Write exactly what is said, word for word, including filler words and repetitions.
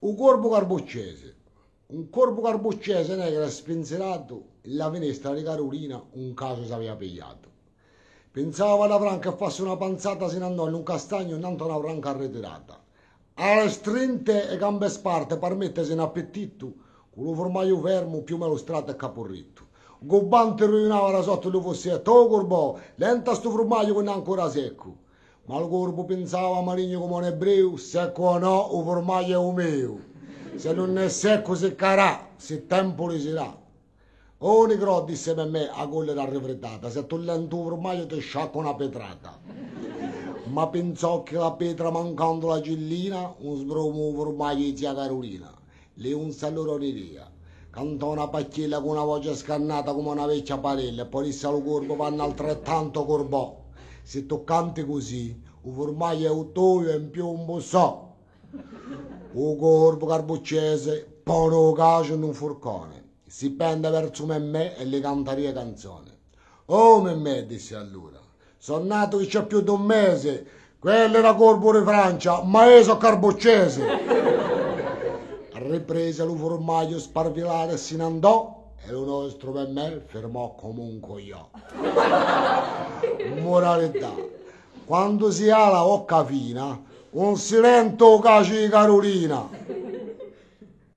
U corbu carbuccese. Un corbu carbuccese negru è spinsiratu, in la finestra di Carulina un casu s'avia pigliatu. Pinsava à la franca à fassi una panzata, si n'andò in un castagnu, nantu à una franca ritirata. À le strinte è gambe sparte, par mettesi in appititu, cù lu furmagliu fermu, più melustratu è capurritu. Gubbante ruinava da sottu lu fussiettu: «O curbò, lenta stu furmagliu chì ùn hè ancora seccu.» Ma lu corbu pinsava, malignu cum'è un ebreu: «Seccu o nò, u furmagliu hè u meu. S'ellu ùn hè seccu, siccarà, s'è tempu li si dà.» «O nigrò», disse Memmè, a collera arrifriddata, «s'è tù lenti u furmagliu ti sciaccu una petrata.» Ma pinsò chì la petra, mancandu la cillina, ùn sbrumò u furmagliu di zia Carulina. Li unse allora un'idea. Cantò una pacchella cù una voce scannata cum'è una vechja parella, è po disse à lu corbu: «Vanni altrettantu, curbò. S'è tù canti cusì, u furmagliu hè u toiu è in più ùn bussò.» U corbu carbuccese pone u casu in un furcone, si pende versu Memmè è li canta duie canzone. «O Memmè», disse allora, «sò natu chì ci hè più d'un mese, quellu era corbu di Francia, ma eiu sò carbuccese.» Riprese lu furmagliu sparfilatu si n'andò, è lu nostru Memmè firmò cum'è un cugliò. Muralità: quandu si hà a bocca fina, ùn si lenta u casu di Carulina.